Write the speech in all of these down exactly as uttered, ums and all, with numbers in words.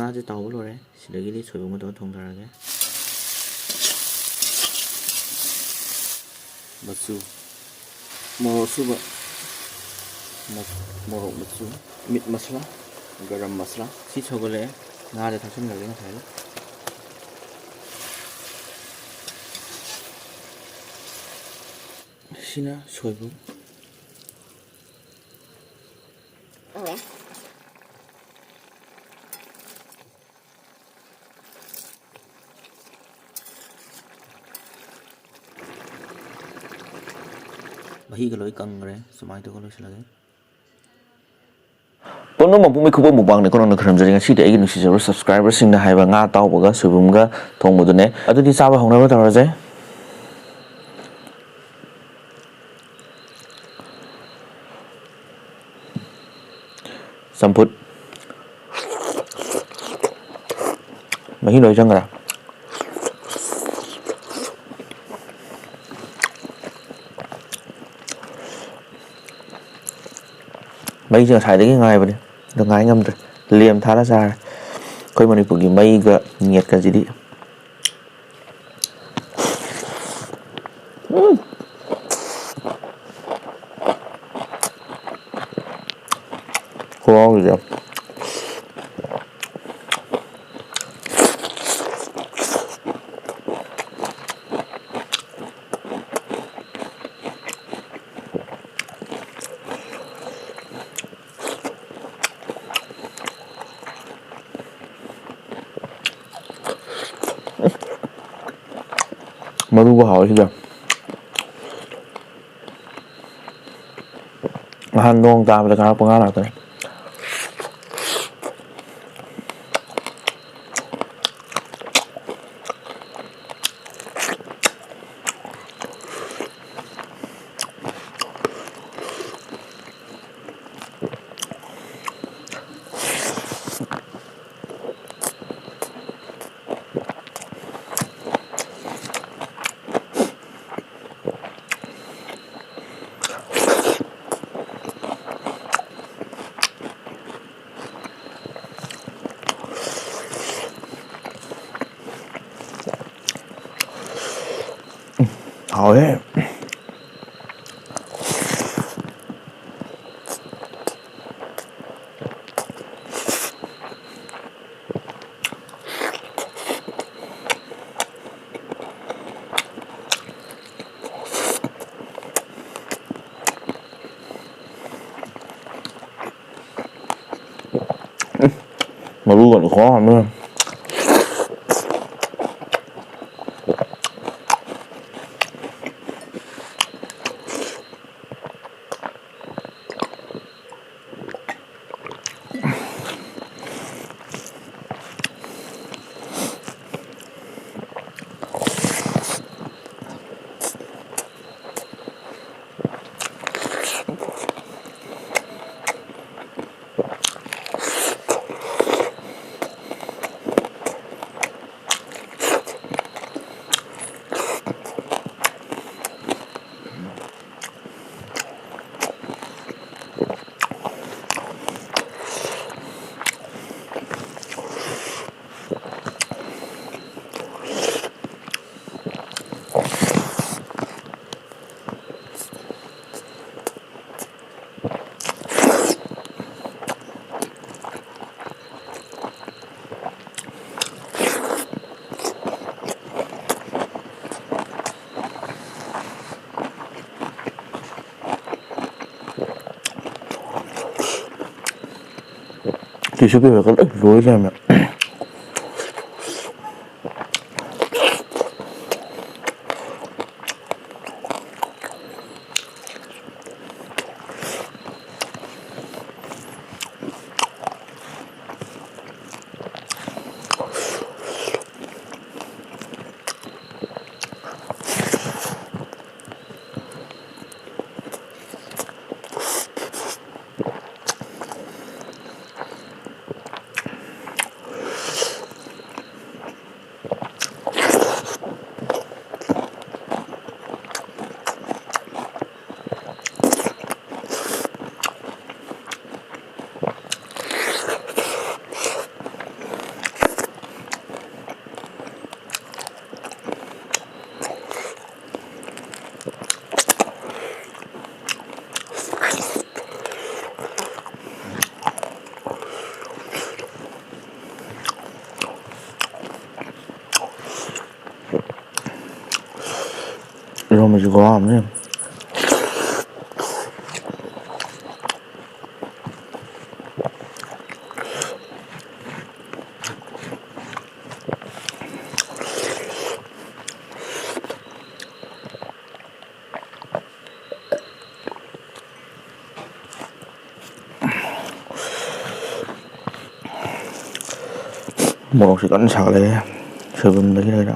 ꯉꯥꯁꯦ ꯇꯥꯎꯕ ꯂꯣꯏꯔꯦ꯫ ꯁꯤꯗꯒꯤꯗꯤ ꯁꯣꯏꯕꯨꯝꯒ ꯇꯧꯔ ꯊꯣꯡꯊꯔꯛꯑꯒꯦ꯫ ꯃꯆꯨ, ꯃꯣꯔꯣꯛ ꯑꯁꯨꯕ, ꯃ-, ꯃꯣꯔꯣꯛ ꯃꯆꯨ, ꯃꯤꯠ ꯃꯁꯂꯥ, ꯒꯔꯝ ꯃꯁꯂꯥ꯫ ꯁꯤ ꯁꯧꯒꯠꯂꯛꯑꯦ꯫ ꯉꯥꯗ ꯊꯥꯛꯆꯤꯟꯈ꯭ꯔꯒꯦ ꯉꯁꯥꯏꯗꯣ꯫ ꯁꯤꯅ ꯁꯣꯏꯕꯨꯝ꯫ ꯃꯍꯤꯒ ꯂꯣꯏ ꯀꯪꯈ꯭ꯔꯦ꯫ ꯁꯨꯃꯥꯏꯅ ꯇꯧꯔꯒ ꯂꯣꯏꯁꯤꯜꯂꯒꯦ꯫ ꯄꯨꯝꯅꯃꯛꯄꯨ ꯃꯤꯀꯨꯞ ꯑꯃ ꯃꯨꯛꯕꯥꯡꯅꯤꯀꯣ ꯅꯪꯅ ꯈꯨꯔꯨꯝꯖꯔꯤ꯫ ꯉꯁꯤꯗꯤ ꯑꯩꯒꯤ ꯅꯨꯡꯁꯤꯖꯔꯕ subscriberꯁꯤꯡꯅ ꯍꯥꯏꯕ ꯉꯥ ꯑꯇꯥꯎꯕꯒ ꯁꯣꯏꯕꯨꯝꯒ ꯊꯣꯡꯕꯗꯨꯅꯦ꯫ ꯑꯗꯨꯗꯤ ꯆꯥꯕ ꯍꯧꯅꯕ ꯇꯧꯔꯁꯦ꯫ ꯆꯝꯐꯨꯠ꯫ ꯃꯍꯤ ꯂꯣꯏ ꯆꯪꯈ꯭ꯔꯦ꯫ ꯃꯩꯁꯦ ꯉꯁꯥꯏꯗꯒꯤ ꯉꯥꯏꯕꯅꯦ, ꯑꯗꯣ ꯉꯥꯏ ꯉꯝꯗ꯭ꯔꯦ꯫ ꯂꯦꯝ ꯊꯥꯔ ꯆꯥꯔꯦ꯫ ꯑꯩꯈꯣꯏ ꯃꯅꯤꯄꯨꯔꯒꯤ ꯃꯩꯒ ꯅꯦꯠꯀꯁꯤꯗꯤ꯫ ꯎꯝ꯫ ꯈꯨꯍꯥꯎꯁꯤꯗꯤ꯫ ꯃꯔꯨꯒ ꯍꯥꯎꯋꯦ ꯁꯤꯗ꯫ ꯅꯍꯥꯟ ꯅꯣꯡ ꯇꯥꯕꯗ ꯀꯥꯔꯛꯄ ꯉꯥ ꯉꯥꯛꯇꯅꯦ꯫ ꯍꯥꯎꯋꯦ꯫ ꯃꯔꯨꯒꯗꯤ ꯈꯨꯍꯥꯎ ꯑꯃ꯫ Tissue paper ꯀ ꯂꯣꯏ ꯂꯩꯔꯝꯃꯦ꯫ ꯃꯁꯤ ꯈꯨꯍꯥꯎ ꯑꯃꯅꯤ꯫ ꯃꯣꯔꯣꯛꯁꯤ ꯀꯟꯅ ꯁꯥꯒꯠꯂꯛꯑꯦ ꯁꯣꯏꯕꯨꯝꯗꯒꯤ ꯂꯩꯔ꯫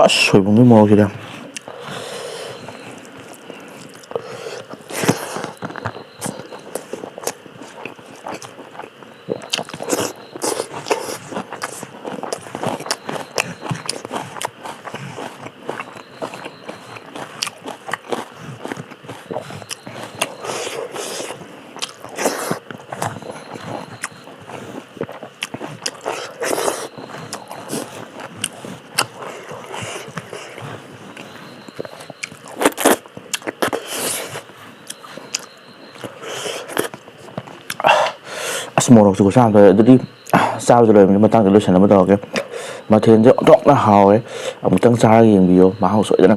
ꯑꯁ, ꯁꯣꯏꯕꯨꯝꯒꯤ ꯃꯣꯔꯣꯛꯁꯤꯗ꯫ ꯑꯁ, ꯃꯣꯔꯣꯛꯁꯨ ꯈꯨꯠꯁꯥ ꯑꯃ ꯇꯧꯋꯦ꯫ ꯑꯗꯨꯗꯤ ꯆꯥꯕꯁꯨ ꯂꯣꯏꯕꯅꯤ, ꯃꯇꯥꯡꯗ ꯂꯣꯏꯁꯟꯅꯕ ꯇꯧꯔꯒꯦ꯫ ꯃꯊꯦꯜꯁꯦ ꯑꯣꯟꯊꯣꯛꯅ ꯍꯥꯎꯋꯦ꯫ ꯑꯃꯨꯛꯇꯪ ꯆꯥꯔꯒ ꯌꯦꯡꯕꯤꯌꯣ, ꯃꯍꯥꯎ ꯁꯣꯏꯗꯅ